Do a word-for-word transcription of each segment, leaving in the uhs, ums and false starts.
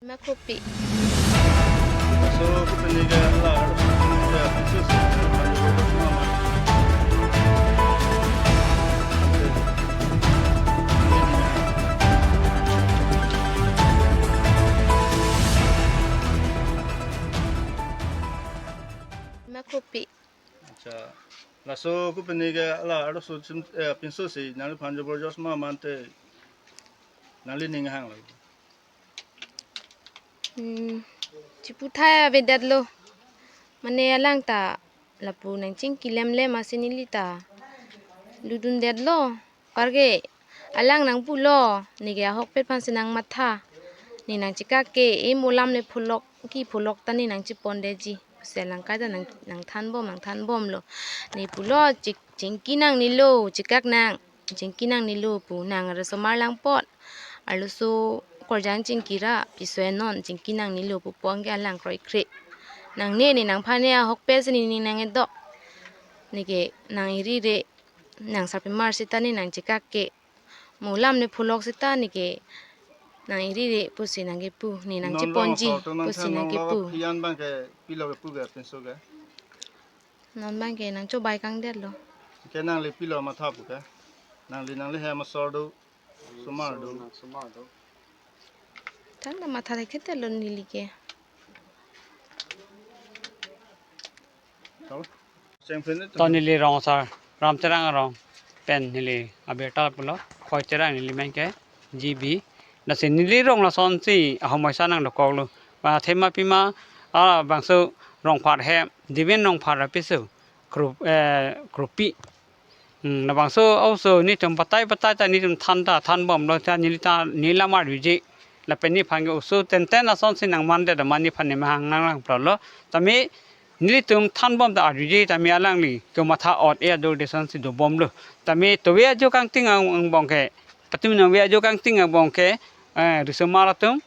Makropi. So, kupini ke la, ya, khusus. Makropi. Acha. Laso kupini ke la, arloso chim, eh, pinso si nangliphan jobor jos ma mante nanglining hang lo. Hmm, chiputhai avedetlo. Mane alang ta lapu nangchingki lemlem asin neli ta dudundetlo. Karke alang nangpulo, neke ahokpet aphansi nangmatha. Ne nangchekak ke, e mo lam le pholok, ki pholok ta ne nangchepondetji. Pusi alang kaita nang, nangthanbom, nangthanbomlo. Ne pulo, chik, chingki nangnelo, chekak nang. Chingki nangnelo pu nang arloso mar lang apot. Arloso korjang chingki ra piso enon chingki nangnelo pu pon ke alang kroikre. Nangne ne nangphan ne ahokpet si ne ning nang-edok. Neke nang-iri re nang sarpimar seta ne nangchekak ke. Mo lam ne pholok seta neke nang-iri re pusi nangkepu ne nangcheponji pusi nangkepu. Phian abang ke pilo kepu ke pinso ke. Non abang ke nangchobai kangdetlo. Ke nangli pilo matha pu ke. Nangli nangli hem asor do. Sumar do. Than ta matha thekthedet lo neli ke. Tau. Sengphen ni to. To neli rong asar Ramterang arong pen neli abirta pulo. Khoiterang neli men ke G B. Lasi neli rong lasonsi ahomoisa nangdokoklo. Ba thema pima, ah, bangso Rongphar he, Divin Rongphar apiso. Kro-, eh, Kropi. Hmm, labangso oso netum batai batai ta netum than ta thanbomlo ta neli ta neli lam arjuje. Lapen nephan ke oso tenten asonsi nangmandet ma nephan ne mahang nanglangpralo. Tame nelitum thanbom ta arjuje tame alangli kematha ot e ador desonsi dobomlo. Tame tove ajo kangting ang, angbong ke. Patum nangve ajo kangting angbong ke, eh, risomar atum,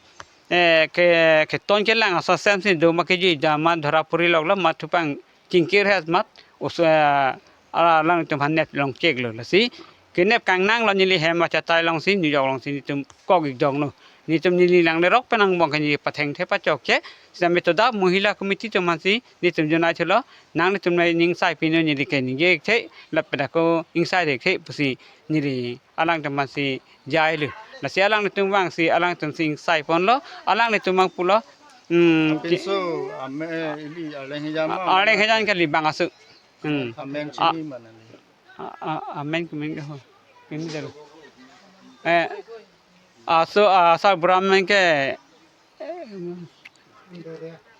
eh, ke, keton kelang asai semsi do ma kejui da ma dhora puri loklo ma thupang chingkir het mat, us-, eh, alanglitum aphan nep longcheklo lasi. Kenep kangnanglo neli hem achatai alongsi, New York alongsi netum kok-ik donglo. Netum neli langlerok pen angbong ke neli pathengthe pachokche. Sitame toda Mohila Committee atum aphansi netum jonai thulo. Nanglitum nai ning sai pino neli ke ningje-ikthe, lapen ako ingsai-ikthe pusi neli alangtum aphansi jailo. Lasi alangtum vangsi alangtumsi ingsai ponlo. Alangtum vang pulo. Hmm, pinso ame ili arleng hijan ma, arleng hijan kali bang asu. Hmm. Amen chini mana ni? A, a, amen kemen ke ho. Pini dalo. Eh, aso, asar bura men ke, eh,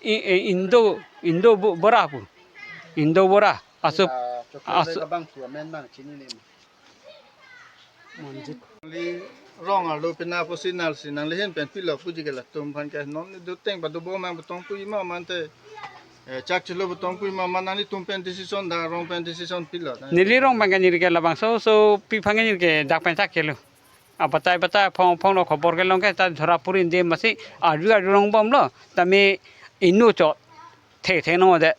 i, i, Indo, Indo bo-, bura pu. Indo bura. Aso, ah, aso. Abang pu amen bang chini ne. Monjit. Neli rong arlo pina pusi nangli si nangli ahin pen pilo puji ke latum aphan ke non ni doteng pado bomang botong pui ma mante, eh, chak chilo botong pui ma ma nanglitum pen decision da rong pen decision pilo. Neli rong abang ke neli ke labangso oso pi aphan ke neli ke dak pen chak chelo. Abatai batai aphong aphong lo khobor kelong ke ta dhora puri de masi arju arju longbomlo. Tame inut chot the the nangdet.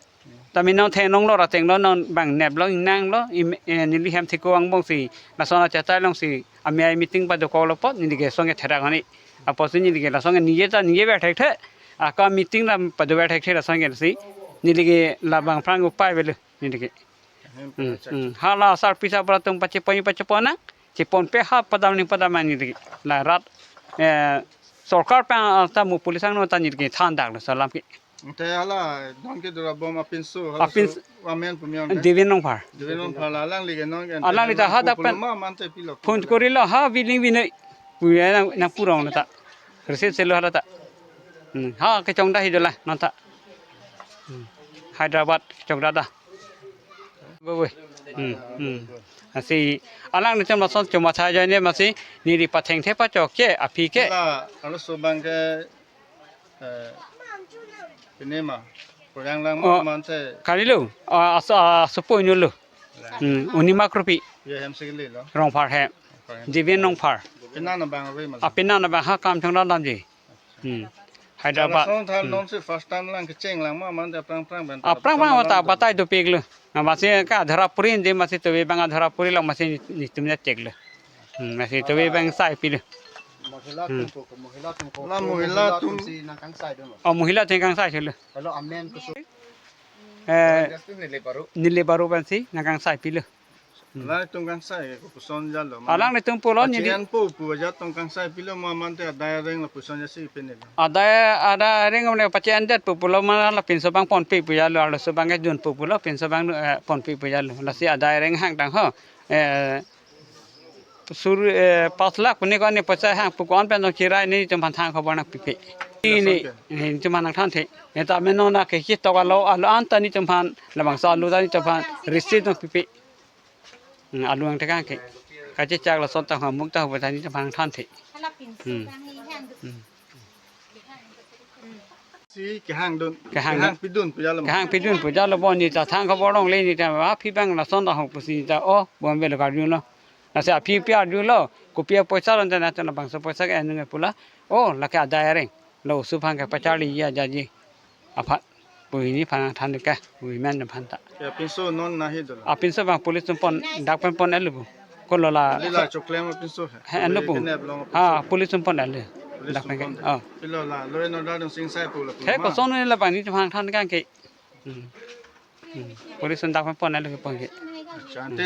Tame non the nanglo ra tenglo non bang neplo ingnanglo im-, eh, neli hem thiko angbongsi. Lason achatai alongsi. Ami ai meeting padokoklo apot neli ke song ke therak ani. Apotsi neli ke lason ke ningje ta ningjever thekthe. Ako meeting lam padover thekthe lason ke si. Neli ke labang aphrang upai avelo neli ke. Hmm, hmm. Hala asar pisa bura atum pachepon pachepon nang. Cheponpe ha padam ning padam neli ke. La rat, eh, sorkar pen, ah, ta mo police angno ta neli ke thandaklo laso alam ke. Te hala don ke dura bom apinso, hala apin so amen pu mi on ke? Divin Rongphar. Divin Rongphar la alangli ke non ke alangli ta hadak pen ma mante pilo phone korilo ha Biling Binoi. Puya nang, nangpu rong ta. Receive selo hala ta. Hmm, ha kechongdat hi dola non ta. Hmm. Hyderabad chongdat da. Bo bo. Hmm, hmm. Lasi alangtum lason chomatha ajoine masi neli pathengthe pachokche aphi ke. La, arloso abang ke Eh, pini ma, program lang ma, oh, mante. Kalilo, ah, aso, ah, asopo inutlo. Lang. Hmm, Unima Kropi. Ya, hem sekali lo. Rongphar hem. Rongphar hem. Divin Rongphar. Pina na bang ave ma. Ah, pina na bang ha kam chongdam damji. Hmm. Hyderabad. Lason thal, hmm, non si first time lang kecheng lang ma, mante aphrang aphrang pen. Aphrang aphrang ta batai dopiklo. Na masi ke dhora puri de masi tove abang dhora puri lo masi netum ne cheklo. Hmm, masi tove abang sai pilo. Mohila Hmm. atum ko, mohila atum ko. La mohila atum si nangkangsai dun lo. Oh, mohila atum kangsai chelo. Helo amen ko so. Eh, Just neli baru. Neli baru pensi nangkangsai pilo. Hmm. Alanglitum kangsai ko puson jalo. Alanglitum pulo neli. Pachian po pu aja tong kangsai pilo mo amante adai areng lo puson jasi penelo. Adai, adai areng mane pachian det pu pulo mana lapinso abang ponpe pu jalo, arloso abang ke dun pu pulo, pinso abang, eh, ponpe pu jalo. Lasi adai areng hangtang ho. Eh, sur, eh, pas lakh pu ne ko ne paisa hang pu ko-an pen nangchirai, netum aphan thang khobor nangpipe. Ini, Lason ke? Netum aphan nangthanthe. Neta meno na ke chitok alo, alo anta netum aphan, labangso alo ta netum aphan receipt nangpipe. Hmm, alo ang tekang ke. Kachechak lason ta hamuk ta ho ta netum aphan nangthanthe. Hmm. Hmm. Si kehangdun. Kehangdun. Kehangpidun pu jalo. Kehangpidun pu jalo, bon neta thang khobor longle neta aphi abang lason ta ho pusi neta, oh, Bombay lo karjun lo. Lasi aphi pi arjulo, kopi apoisa ron ta neta labangso apoisa ke anung epula. Oh, lake adai areng. Lo oso aphan kepacharli ya jaji. Aphan. Pu hini aphan than ke, women aphan ta. Ya, pinso non nahi dolo. Apinso abang police atum pon, dak pen pon elo pu. Kolo la. Lila choklem apinso he. He, elo pu. Kene belong Ha, apinso. Police atum pon elo. Police Dak pen ke. Atum pon. Oh. Pilo la, law and order dong singsai pu la pu He ma. Koson labang netum aphan than kang ke. Hmm. Hmm. Police atum dak pen pon elo ke pon ke. Acha, ante